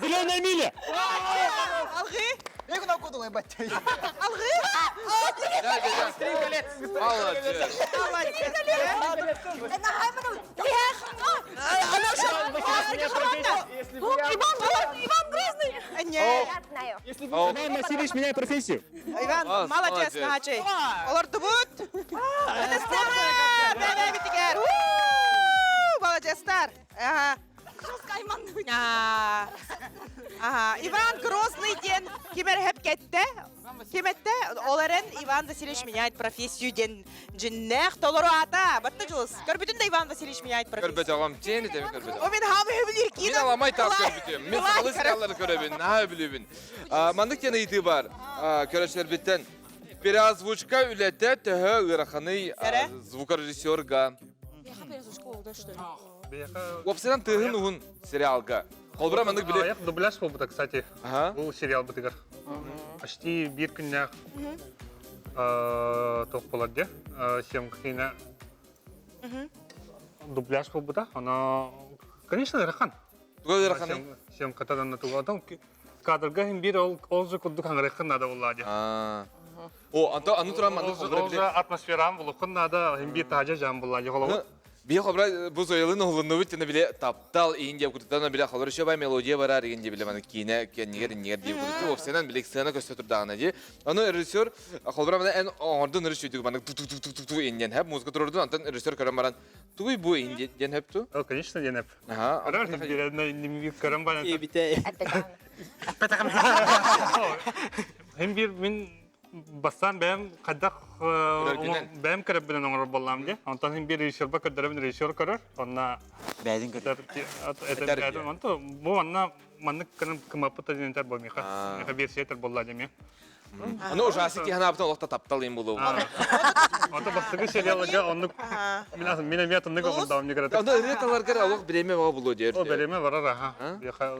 Зеленая миля! Алгы. Алгы. Молодец. Иван, Иван Грозный. Нет. Я знаю. Иван Васильевич меняет профессию. Иван, молодец, Начи. Олар тубут. Молодецтар. Ага. Ага. Иван Грозный ден кимер хеп кетте. Киметте оларын Иван Васильевич меняет профессию ден жиннех толору ата. Батта жылыс. Көрбүтүн да Иван Васильевич меняет профессию. Көрбөт агам, тени теми көрбөт. О мен хамы хөбүлүр Мен аламай тап көрбүтүм. Мен сакалы сериаллары көрөбүн, наha билебин. Мандык тени ыйты бар. Көрөчүлөр биттен. Переозвучка үлете төһө ыраханы звукорежиссерга. Опсынан тыгын уһун сериалга. Холбура мандык биле. Аяк дубляж болбута, кстати. Бул сериал бытыгар. Почти бир күннәк тоқ болады. Съемкина дубляж болбута. Она, конечно, ырахан. Туга ыраханы? Съемкатадан тугадан кадрга хим бир ол ол же кудду хаңрыхын надо буллади. О, анто аны туран мандык холбура Ол биле. же атмосферам булукун надо хим бир тажа жан буллади холобу. Бие хобра бу зоялын олуну бит биле таптал иин деп кутутан биле холор еще бай мелодия барар иин деп биле маны кине кеннигер нигер деп кутуту опсенен биле сцена көстө турдагына ди. Аны режиссер холбра мана эн оңордун режиссер маны ту ту ту ту ту ту инден хеп музыка турурдун антон режиссер көрөн баран тугуй бу инден хеп ту. О, конечно, денеп. Ага. Көрөр хим бир неме көрөн бар. Хим бир мин бастан бәм кадак бәм кереп белән оңор боллам ди. Онтан хим бир режиссер ба көрдөрөм режиссер көрөр. Онна Бәдин көрөр. Это онто бу онна маннык кырым кымапыта ден тар бомиха. Миха версия тар болла деме. Аны ужасы ки ханаптан олохта таптал им болу. Онто бастыгы сериалга онну мин мин мен тонны голдам не көрөт. Аны реталарга олох биреме ба болу дер. О береме барар аха.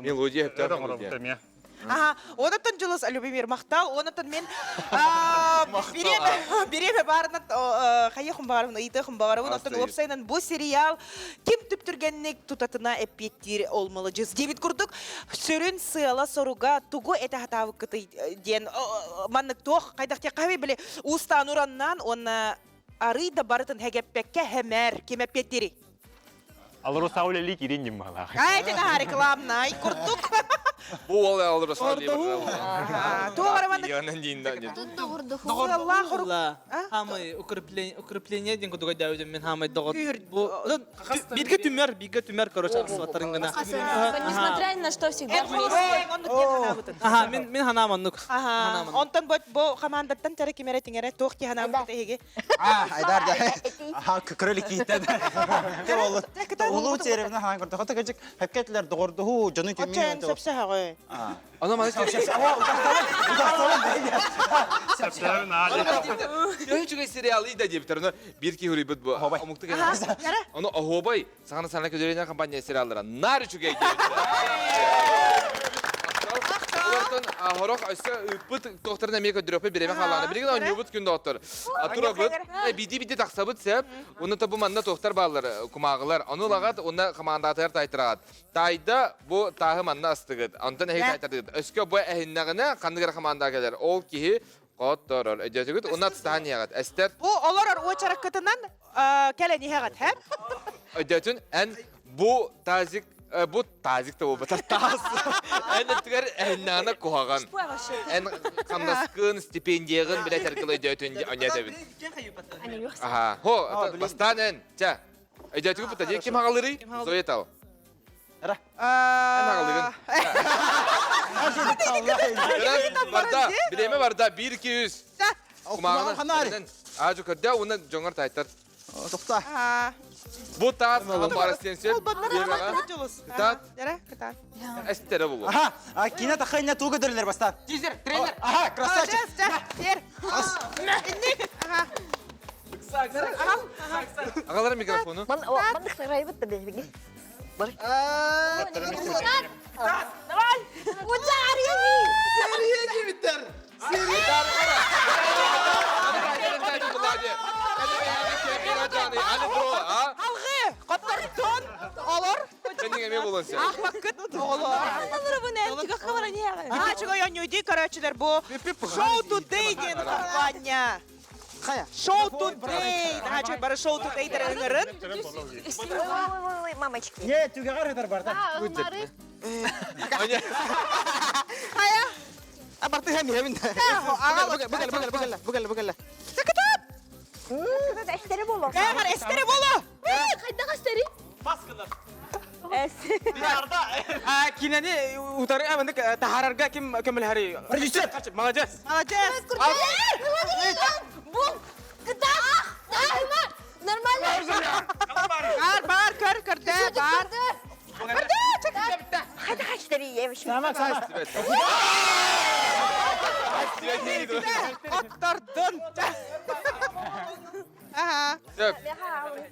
Мелодия хеп мелодия. Ага, онотон жылыс Любимир мактал, онотон мен биреме биреме барына хайы хумбарыбын, ыйты хумбарыбын, оттон уопсайынан бу сериал ким түптүргенник тутатына эппиеттир олмалы жыз дебит курдук. Сөрүн сыала соруга тугу эте хатабы кыты ден маннык тох кайдакте кабы биле устан ураннан он арый да барытын хегеппекке хемер ким эппиеттири. Алроса үлели кирин дим бала. Ай, это рекламный курдук. Бу ол Алроса Хамай укрепление укрепление ден кудуга дәүдем мен хамай догот. Бу бирге түмәр, бирге түмәр, короче, арсылаттарын гына. Несмотря ни на что, всегда вместе. Аха, мен мен ханам аннук. Ага. Онтон бо бо командаттан тары кимере тиңере туох ки ханам теге. А, Айдар да. Аха, кролик кийтен. Те болду. Улуу теребине хаан көрдө. Хата кечик хепкетлер догордуху жону Очен төмүн. сөпсө хагы. Ана мана Үчүгэй сериал ида деп турну бир ки хүрүбүт бу. Омукту кен. Аны охобай сагана сана көдөрөнө компания сериаллара нар үчүгэй. Онтон хорох өссө ыыппыт туохтарын эмиэ көрдөрүөхпүт бириэмэ хаалаана. Билигин оонньуубут күн доҕоттор. Турабыт, биди-биди тахсабыт сөп. Уонна тобу манна туохтар бааллар, кумааҕылар. Ону ылаҕат, уонна хамаандаатыгар таайтараҕат. Таайда бу тааһы манна астыгыт. Онтон эһиги таайтардыгыт. Өскө бу эһиннэҕинэ ханнык эрэ хамаандаҕа кэлэр. Ол киһи хотторор. Өйдөөтүгүт? Уонна аттаһан иһэҕит. Эстер. Бу олорор уочараккытынан кэлэн иһэҕит, һэ? Өйдөөтүн, эн бу тазик бу тазик да буолбатар таас. Эн өттүгэр эһиннэҕинэ куһаҕан. Эн хамнаскын, стипендияҕын билэ тэргил өйдөөтүн онньотэбин. Аха. Хо, бастаан эн, чэ. Өйдөөтүгүт бутта дии ким хаҕалырый? Зоя тал. Эн хаҕалыгын. Барда, бириэмэ барда, 1 2 3. Кумааҕынан. Аажу көрдөө, уонна дьоҥор тайтар. Тохта. Бу таас хаһан баар эстиэн сөп. Кытаат. Кытаат. Эстере булу. Аха, кина тахайна туга дөрүлер бастан. Тизер, тренер. Аха, красавчик. Тер. Ага. Агалара микрофону. Ман ман сарайбыт да беги. Бар. Давай. Серия Алгы, коттортон, олор. Ахмаккыт оҕолор. Аа, чугай оонньууйдуу көрөөччүлэр бу Show Today диэн хампаанньа. Show Today. Наһаа үчүгэй бары Show Today ыҥырын. Ой, ой, мамочки. Не, түгэҕэр ытар барда. Хайа? Абартыһа миһэбин. Бүгэл, бүгэл, бүгэл, бүгэл, бүгэл. Кытат! Эстере боло. Кәгәр эстере боло. Хайдах эстери? Кинени утары амандык тахарарга ким көмөлһәри? Режиссер. Молодец. Молодец. Бул! Кытаат! Нормально! Бар, бар, көр, көрдө, бар. Хайдах эстери ебиш. Самак, самак. Оттортун. Аха. Сөп.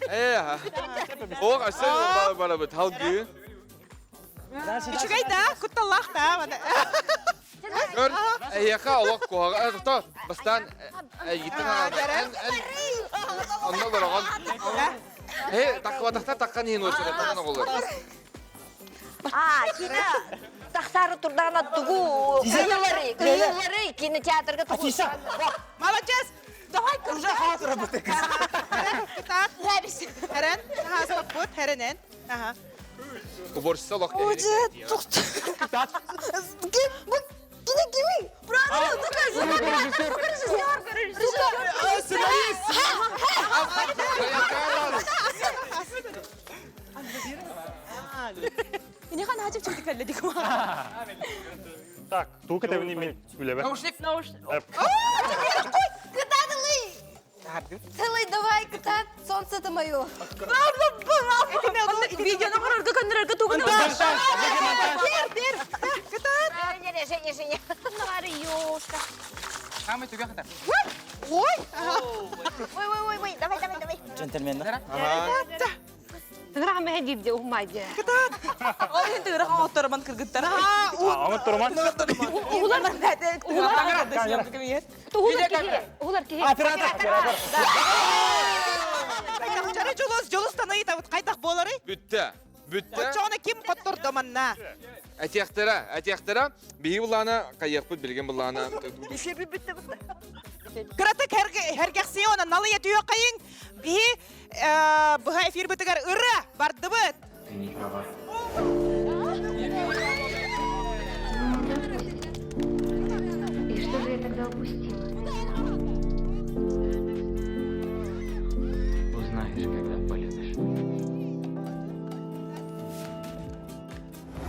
Э, Ох, өссө барабыт халгы. Үчүгэй да, кутталлаах да. Көр, эйиэхэ олох куһаҕа то бастаан эйигиттэн эн эн онно олороҕун. Э, таккыбатахтар таккан иһин уочараттан оҕолор. А, кино тахсары турдаҕына тугу ыйылары, ыйылары кинотеатрга тугу. Молодец! Давай, Уже хаатыра бутык. Кытаат. Хэрэн, аха, соппут, хэрэнэн. Аха. Уборщица олох Уже Кытаат. Ким? Бу кини кими? Правильно, режиссер, режиссер. Сценарист. Так, тук это не мен үлебе. Наушник. Наушник. Кытаатылый! Тылый, давай, кытаат, солнце это мое. Видеоны көрөргө көннөрөргө тугун Тер, тер. Кытаат. Женя, Женя, Женя. Марьюшка. Самый түгэх хатар. Ой. Ой, ой, ой, ой, давай, давай, давай. Джентльмен, да? Тыгыра мэ дибде ухмайде. Ол хин тыгыра отторман кыргыттар. Аңыт турман. Угулар Угулар киһи. Угулар киһи. Оператор. Оператор. Жары жулус, жулус таныйт, кайтак болары. Бүттэ. Бүттэ. Очоғына ким котторду манна? Этиэхтэрэ, этиэхтэрэ. Биһи булаана кайыахпыт билген булаана. Кыратык хергехсиона налыя түйө кайын. Биһи быһа эфир бытыгар ыры бардыбыт. Ты не права. И что же я тогда упустила? Узнаешь, когда полюбишь.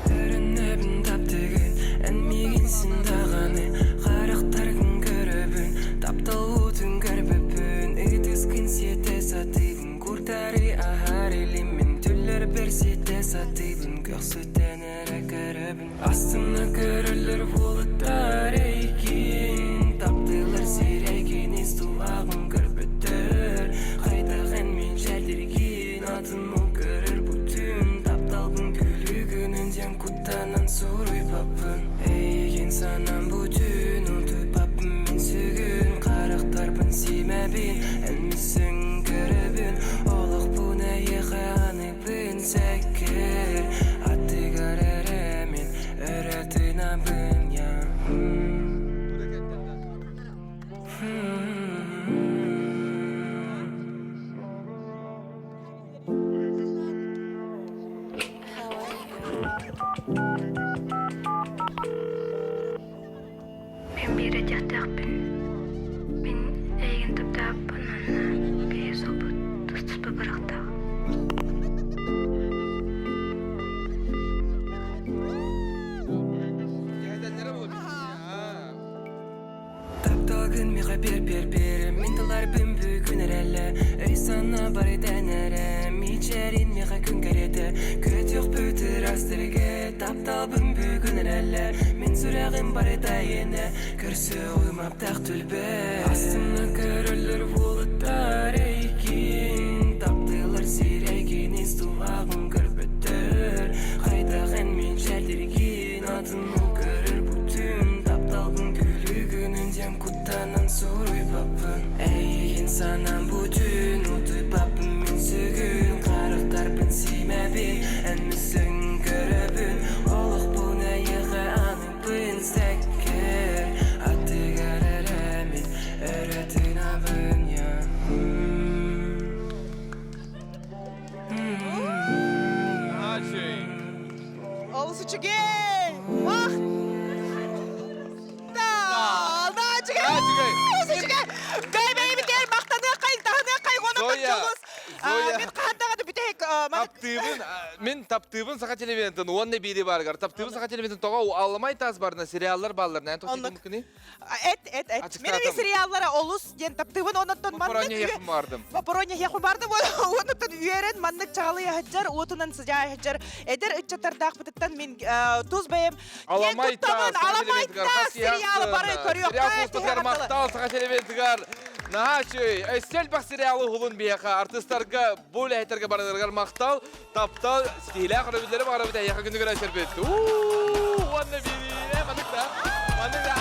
Өрүнэбин таптыгын, эн миигин даҕаны Харахтаргын көрөбүн, таптал уутун көрбөппүн Ытыскын сиэтэ сатыыбын, курдары аһар илиммин Түллэрбэр сиэтэ сатыыбын, көхсүтэн эрэ көрөбүн Астына көрөллөр уолаттар эйигин Таптыылар сирэйгин ис дууһаҕын көрбөттөр Хайдах эн мин дьэлиргин атын ол көрөр бүтүн Тапталбын күлүгүнэн диэн куттанан суруйбаппын Эйигин санаан Мин биир этиэхтээхпин. Мин эйигин таптаабыппын уонна биһи суолбут тус-туспа барыахтаах. Тапталгын миэхэ бер бер бер Мин тыларбын бүгүн эрэллэ Өй санаа барытан эрэ Мичээрин миэхэ күн кэриэтэ Көтүөхпүт ыраас сиргэ Тапталбын бүгүн эрэллэ Мин сүрэҕим барыта эйиэнэ Көрсүөҕүм аптаах түлбэ Астына көрөллөр уолаттар эйигин Таптыылар сирэйгин ис дууһаҕын көрбөттөр Хайдах эн мин чэлдиргин Атын көрөр бүтүн Тапталбын күлүгүнүн диэн куттанан суруйбаппын Эйигин санаан бүтүн Утуйбаппын мин сүгүн Харахтарбын симэбин Эн мүсүн көрөбүн Олохпун эйиэхэ аныыбын Сэккэр аттыгар эрэ мин Өрө тыынабын я Олус үчүгэй! Мах! Да, да, үчүгэй! Олус үчүгэй! Бэйбэйбитигэр махтаныаххай, таһыныаххай, уонна Зоя, дьолус! Зоя. Мин хаһан даҕаны бүтэһик Таптыыбын, мин таптыыбын саха телевидениетын уонна биири баарыгар. Таптыыбын саха телевидениетын тоҕо Алламай таас барына сериаллар баалларына эн тоҕо кини? Эт, эт, эт. Мен эми сериаллара олус диэн таптыыбын, оннуттан маннык Вопроня бардым. Вопроня бардым, оннуттан үөрэн маннык чаҕылый аһаджар, уотунан сыдьаай аһаджар. Эдэр ыччаттардаахпытыттан мин тус бэйэм Аламай таас, Аламай таас сериалы бары көрүөххэ. Сериал службатыгар махтал саха телевизорыгар. Наһаа үчүгэй. Өссө элбэх сериалы уһулун биһиэхэ артыстарга, бу үлэһиттэргэ барыларыгар махтал, таптал, ситиһиилээх өрөбүллэри баҕарабыт эһиэхэ күнү көрө сөрбүт. Уонна бириинэ маннык да, маннык да.